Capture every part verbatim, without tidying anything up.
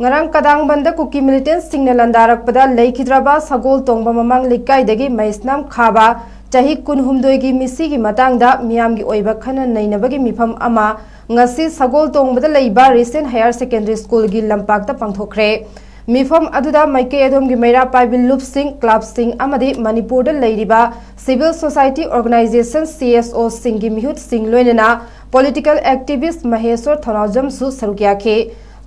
ꯉꯔꯥꯡ ꯀꯗꯥꯡꯕꯟꯗ ꯀꯨꯀꯤ ꯃꯤꯂꯤꯇꯦꯟꯠꯁꯤꯡꯅ ꯂꯥꯟꯗꯥꯔꯛꯄꯗ ꯂꯩꯈꯤꯗ꯭ꯔꯕ ꯁꯒꯣꯜ ꯇꯣꯡꯕ ꯃꯃꯥꯡ ꯂꯩꯀꯥꯏꯗꯒꯤ ꯃꯩꯁꯅꯥꯝ ꯈꯥꯕ ꯆꯍꯤ ꯀꯨꯟꯍꯨꯝꯗꯣꯏꯒꯤ ꯃꯤꯁꯤꯒꯤ ꯃꯇꯥꯡꯗ ꯃꯤꯌꯥꯝꯒꯤ ꯑꯣꯏꯕ ꯈꯟꯅ ꯅꯩꯅꯕꯒꯤ ꯃꯤꯐꯝ ꯑꯃ ꯉꯁꯤ ꯁꯒꯣꯜ ꯇꯣꯡꯕꯗ ꯂꯩꯕ ꯔꯤꯁꯦꯟ ꯍꯥꯌꯔ ꯁꯦꯀꯦꯟꯗꯔꯤ ꯁ꯭ꯀꯨꯜꯒꯤ ꯂꯝꯄꯥꯛꯇ ꯄꯥꯡꯊꯣꯛꯈ꯭ꯔꯦ꯫ ꯃꯤꯐꯝ ꯑꯗꯨꯗ ꯃꯥꯏꯀꯩ ꯑꯗꯣꯝꯒꯤ ꯃꯩꯔꯥ ꯄꯥꯏꯕꯤ ꯂꯨꯞꯁꯤꯡ, ꯀ꯭ꯂꯕꯁꯤꯡ ꯑꯃꯗꯤ ꯃꯅꯤꯄꯨꯔꯗ ꯂꯩꯔꯤꯕ civil society organisation, C S ꯑꯣꯁꯤꯡꯒꯤ ꯃꯤꯍꯨꯠꯁꯤꯡ ꯂꯣꯏꯅꯅ ꯄꯣꯂꯤꯇꯤꯀꯦꯜ ꯑꯦꯛꯇꯤꯚꯤꯁ꯭ꯠ ꯃꯍꯦꯁ꯭ꯋꯔ ꯊꯧꯅꯥꯎꯖꯝꯁꯨ ꯁꯔꯨꯛ ꯌꯥꯈꯤ꯫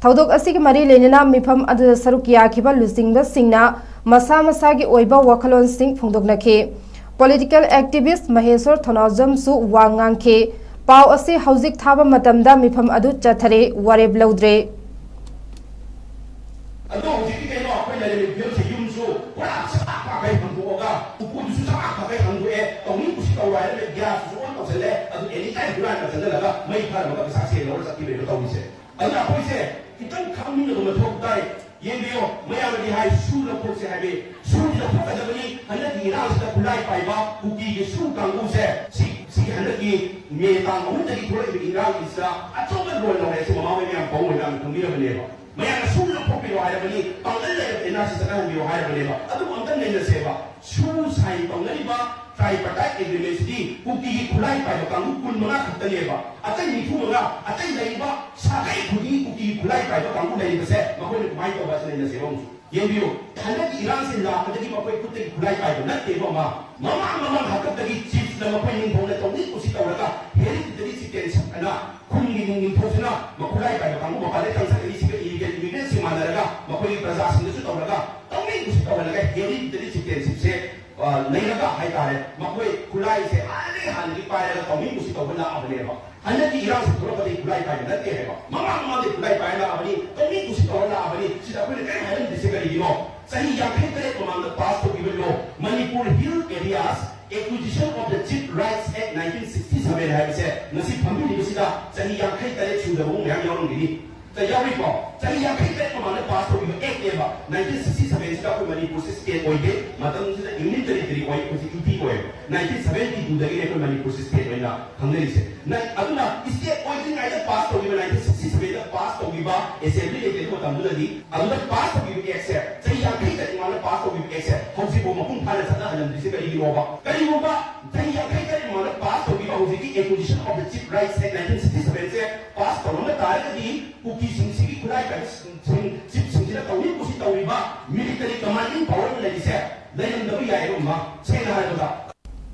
ꯊꯧꯗꯣꯛ ꯑꯁꯤꯒꯤ ꯃꯔꯤ ꯂꯩꯅꯅ ꯃꯤꯐꯝ ꯑꯗꯨꯗ ꯁꯔꯨꯛ ꯌꯥꯈꯤꯕ ꯂꯨꯆꯤꯡꯕꯁꯤꯡꯅ ꯃꯁꯥ ꯃꯁꯥꯒꯤ ꯑꯣꯏꯕ ꯋꯥꯈꯜꯂꯣꯟꯁꯤꯡ ꯐꯣꯡꯗꯣꯛꯅꯈꯤ꯫ ꯄꯣꯂꯤꯇꯤꯀꯦꯜ ꯑꯦꯛꯇꯤꯚꯤꯁ꯭ꯠ ꯃꯍꯦꯁ꯭ꯋꯔ ꯊꯧꯅꯥꯎꯖꯝꯁꯨ ꯋꯥ ꯉꯥꯡꯈꯤ꯫ ꯄꯥꯎ ꯑꯁꯤ ꯍꯧꯖꯤꯛ ꯊꯥꯕ ꯃꯇꯝꯗ ꯃꯤꯐꯝ ꯑꯗꯨ ꯆꯠꯊꯔꯦ, ꯋꯥꯔꯦꯞ ꯂꯧꯗ꯭ꯔꯦ꯫ ꯑꯗꯣ ꯍꯧꯖꯤꯛꯇꯤ ꯀꯩꯅꯣ, ꯑꯩꯈꯣꯏ ꯂꯩꯔꯤꯕ ꯐꯤꯕꯝꯁꯦ, ꯌꯨꯝꯁꯨ ꯄꯨꯔꯥ ꯁꯥ ꯈꯥꯛꯈꯩ ꯍꯟꯗꯣꯛꯑꯒ, ꯎꯄꯨꯗꯨꯁꯨ ꯁꯥ ꯈꯥꯛꯈꯩ ꯍꯟꯗꯣꯛꯑꯦ, ꯇꯧꯅꯤꯡ ꯀꯨꯁꯤ ꯇꯧꯔꯣ ꯍꯥꯏꯔꯒ ꯒ꯭ꯌꯥꯁꯇꯨꯁꯨ ꯑꯣꯟ ꯇꯧꯁꯜꯂꯦ, ꯑꯗꯨ ꯑꯦꯅꯤ ꯇꯥꯏꯝ ꯍꯨꯔꯥꯟꯕ ꯆꯪꯁꯤꯜꯂꯒ ꯃꯩ ꯊꯥꯔꯝꯃꯒ ꯄꯩꯁꯥ ꯁꯦꯜ ꯂꯧꯔ ꯆꯠꯈꯤꯕꯅꯦꯕ ꯇꯧꯔꯤꯁꯦ꯫ ꯑꯗꯨꯅ ꯑꯩꯈꯣꯏꯁꯦ ꯈꯤꯇꯪ ꯈꯪꯃꯤꯟꯅꯕ ꯃꯊꯧ ꯇꯥꯏ꯫ ꯌꯦꯡꯕꯤꯌꯣ, ꯃꯌꯥꯝꯅꯗꯤ ꯍꯥꯏ, ꯁꯨ ꯂꯧꯊꯣꯛꯁꯦ ꯍꯥꯏꯕꯤ, ꯁꯨꯁꯤ ꯂꯧꯊꯣꯛꯀꯗꯕꯅꯤ꯫ ꯍꯟꯗꯛꯀꯤ ꯏꯔꯥꯡꯁꯤꯗ ꯈꯨꯠꯂꯥꯏ ꯄꯥꯏꯕ ꯀꯨꯀꯤꯒꯤ ꯁꯨ ꯀꯥꯡꯕꯨꯁꯦ, ꯁꯤ, ꯁꯤꯒꯤ ꯍꯟꯗꯛꯀꯤ ꯃꯦ ꯇꯥꯡ ꯑꯍꯨꯝꯗꯒꯤ ꯊꯣꯛꯂꯛꯏꯕ ꯏꯔꯥꯡꯒꯤꯁꯤꯗ ꯑꯆꯧꯕ ꯔꯣꯜ ꯂꯧꯔꯦ꯫ ꯁꯤ ꯃꯃꯥ ꯍꯣꯏ ꯃꯌꯥꯝ ꯄꯥꯎ ꯃꯌꯥꯝꯅ ꯈꯪꯕꯤꯔꯕꯅꯦꯕ꯫ ꯃꯌꯥꯝꯅ ꯁꯨ ꯂꯧꯊꯣꯛꯄꯤꯔꯣ ꯍꯥꯏꯔꯕꯅꯤ, ꯄꯥꯡꯒꯜ ꯂꯩꯔꯕ ꯑꯦꯟ ꯑꯥꯔ ꯁꯤ ꯆꯠꯅꯍꯟꯕꯤꯔꯣ ꯍꯥꯏꯔꯕꯅꯦꯕ꯫ ꯑꯗꯨꯕꯨ ꯑꯝꯇ ꯅꯩꯅꯁꯦꯕ, ꯁꯨ ꯁꯥꯏꯟ ꯇꯧꯅꯔꯤꯕ ꯇ꯭ꯔꯥꯏꯄꯥꯔꯇꯥꯏꯠ ꯑꯦꯒ꯭ꯔꯤꯃꯦꯟꯁꯤꯗꯤ ꯀꯨꯀꯤꯒꯤ ꯈꯨꯠꯂꯥꯏ ꯄꯥꯏꯕ ꯀꯥꯡꯕꯨ ꯀꯨꯟ ꯃꯉꯥ ꯈꯛꯇꯅꯦꯕ꯫ ꯑꯇꯩ ꯅꯤꯐꯨ ꯃꯉꯥ, ꯑꯇꯩ ꯂꯩꯔꯤꯕ ꯁꯥꯒꯩ ꯈꯨꯗꯤꯡꯒꯤ ꯀꯨꯀꯤꯒꯤ ꯈꯨꯠꯂꯥꯏ ꯄꯥꯏꯕ ꯀꯥꯡꯕꯨ ꯂꯩꯔꯤꯕꯁꯦ ꯃꯈꯣꯏꯅ ꯀꯃꯥꯏꯅ ꯇꯧꯕ ꯑꯁꯤ ꯅꯩꯅꯁꯦꯕ ꯑꯃꯨꯛꯁꯨ꯫ ꯌꯦꯡꯕꯤꯌꯨ, ꯍꯟꯗꯛꯀꯤ ꯏꯔꯥꯡꯁꯤ ꯂꯥꯛꯄꯗꯒꯤ ꯃꯈꯣꯏ ꯈꯨꯠꯇꯒꯤ ꯈꯨꯠꯂꯥꯏ ꯄꯥꯏꯕ ꯅꯠꯇꯦꯕ ꯑꯃ꯫ ꯃꯃꯥꯡ ꯃꯃꯥꯡ ꯍꯥꯛꯇꯛꯇꯒꯤ ꯆꯤꯐꯅ ꯃꯈꯣꯏ ꯅꯤꯡꯊꯧꯅ ꯇꯧꯅꯤ ꯀꯨꯁꯤ ꯇꯧꯔꯒ ꯍꯦꯔꯤꯗꯤꯇꯔꯤ ꯆꯤꯐꯇꯦꯟꯁꯤꯞ ꯑꯅ ꯈꯨꯟꯒꯤ ꯅꯤꯡꯊꯧꯁꯤꯅ ꯃꯈꯨꯠꯂꯥꯏ ꯄꯥꯏꯕ ꯀꯥꯡꯕꯨ ꯃꯄꯥꯟꯗ ꯆꯪꯁꯜꯂꯛꯏꯁꯤꯒ ꯏꯂꯤꯒꯦꯜ ꯏꯃꯤꯒ꯭ꯔꯦꯟꯁꯤꯡ ꯃꯥꯟꯅꯔꯒ ꯃꯈꯣꯏꯒꯤ ꯄ꯭ꯔꯖꯥꯁꯤꯡꯗꯁꯨ ꯇꯧꯔꯒ ꯇꯧꯅꯤ ꯀꯨꯁꯤ ꯇꯧꯍꯜꯂꯒ ꯍꯦꯔꯤꯗꯤꯇꯔꯤ ꯆꯤꯐꯇꯦꯟꯁꯤꯞꯁꯦ, ꯑ, ꯂꯩꯔꯒ ꯍꯥꯏꯇꯥꯔꯦ, ꯃꯈꯣꯏ ꯈꯨꯠꯂꯥꯏꯁꯦ ꯍꯥꯟꯅꯗꯒꯤ ꯍꯥꯟꯅꯗꯒꯤ ꯄꯥꯏꯔꯒ ꯇꯧꯅꯤ ꯀꯨꯁꯤ ꯇꯧꯕ ꯂꯥꯛꯑꯕꯅꯦꯕ꯫ ꯍꯟꯗꯛꯀꯤ ꯏꯔꯥꯡꯁꯤ ꯊꯣꯛꯂꯛꯄꯗꯒꯤ ꯈꯨꯠꯂꯥꯏ ꯄꯥꯏꯕ ꯅꯠꯇꯦ ꯍꯥꯏꯕ꯫ ꯃꯃꯥꯡ ꯃꯃꯥꯡꯗꯒꯤ ꯈꯨꯠꯂꯥꯏ ꯄꯥꯏꯔ ꯂꯥꯛꯑꯕꯅꯤ, ꯇꯧꯅꯤ ꯀꯨꯁꯤ ꯇꯧꯔ ꯂꯥꯛꯑꯕꯅꯤ꯫ ꯁꯤꯗ ꯑꯩꯈꯣꯏꯅ ꯀꯔꯤꯝ ꯍꯥꯏꯔꯝꯗ꯭ꯔꯤꯁꯦ ꯀꯔꯤꯒꯤꯅꯣ? ꯆꯍꯤ ꯌꯥꯡꯈꯩ ꯇꯔꯦꯠ ꯃꯃꯥꯡꯗ ꯄꯥꯁ ꯇꯧꯈꯤꯕ law, Manipur hill areas acquisition of the chief rights act nineteen sixty seven ꯍꯥꯏꯕꯁꯦ ꯉꯁꯤ ꯐꯝꯕꯤꯔꯤꯕꯁꯤꯗ ꯆꯍꯤ ꯌꯥꯡꯈꯩ ꯇꯔꯦꯠ ꯁꯨꯗꯕ ꯃꯌꯥꯝ ꯌꯥꯎꯔꯝꯒꯅꯤ꯫ ꯇ ꯌꯥꯎꯔꯤꯀꯣ? ꯆꯍꯤ ꯌꯥꯡꯈꯩ ꯇꯔꯦꯠ ꯃꯃꯥꯡꯗ ꯄꯥꯁ ꯇꯧꯈꯤꯕ ꯑꯦꯛꯅꯦꯕ꯫ ꯅꯥꯏꯟꯇꯤꯟ ꯁꯤꯛꯁꯇꯤ ꯁꯚꯦꯟꯁꯤꯗ ꯑꯩꯈꯣꯏ ꯃꯅꯤꯄꯨꯔꯁꯦ ꯁ꯭ꯇꯦꯠ ꯑꯣꯏꯗꯦ꯫ ꯃꯇꯝꯁꯤꯗ ꯌꯨꯅꯤꯌꯟ ꯇꯦꯔꯤꯇꯣꯔꯤ ꯑꯣꯏ, ꯍꯧꯖꯤꯛ ꯌꯨ ꯇꯤ ꯑꯣꯏꯌꯦꯕ꯫ ꯅꯥꯏꯟꯇꯤꯟ ꯁꯚꯦꯟꯇꯤ ꯇꯨꯗꯒꯤꯅꯦ ꯑꯩꯈꯣꯏ ꯃꯅꯤꯄꯨꯔꯁꯦ ꯁ꯭ꯇꯦꯠ ꯑꯣꯏꯅ ꯈꯪꯅꯔꯤꯁꯦ꯫ ꯅ-, ꯑꯗꯨꯅ ꯁ꯭ꯇꯦꯠ ꯑꯣꯏꯗ꯭ꯔꯤꯉꯩꯗ ꯄꯥꯁ ꯇꯧꯈꯤꯕ, ꯅꯥꯏꯟꯇꯤꯟ ꯁꯤꯛꯁꯇꯤ ꯁꯚꯦꯟꯗ ꯄꯥꯁ ꯇꯧꯈꯤꯕ ꯑꯦꯁꯦꯝꯕ꯭ꯂꯤ ꯂꯩꯇꯦ꯫ ꯑꯗꯨ ꯃꯇꯝꯗꯨꯗ ꯑꯗꯨꯗ ꯄꯥꯁ ꯇꯧꯈꯤꯕ ꯑꯦꯛꯁꯦ, ꯆꯍꯤ ꯌꯥꯡꯈꯩ ꯆꯠꯂꯤ ꯃꯃꯥꯡꯗ ꯄꯥꯁ ꯇꯧꯈꯤꯕ ꯑꯦꯛꯁꯦ ꯍꯧꯖꯤꯛꯐꯥꯎ ꯃꯄꯨꯡ ꯐꯥꯅ ꯆꯠꯅꯍꯜꯂꯝꯗ꯭ꯔꯤꯁꯦ ꯀꯔꯤꯒꯤꯅꯣꯕ? ꯀꯔꯤꯒꯨꯝꯕ ꯆꯍꯤ ꯌꯥꯡꯈꯩ ꯆꯠꯂꯤ ꯃꯃꯥꯡꯗ ꯄꯥꯁ ꯇꯧꯈꯤꯕ ꯍꯧꯖꯤꯛꯀꯤ Acquisition of the Chief Rights Act nineteen sixty seven say pass ꯇꯧꯔꯝꯕ ꯇꯥꯔꯒꯗꯤ ꯀꯨꯀꯤꯁꯤꯡꯁꯤꯒꯤ ꯈꯨꯠꯂꯥꯏ ꯄꯥꯏꯕꯁꯤꯡ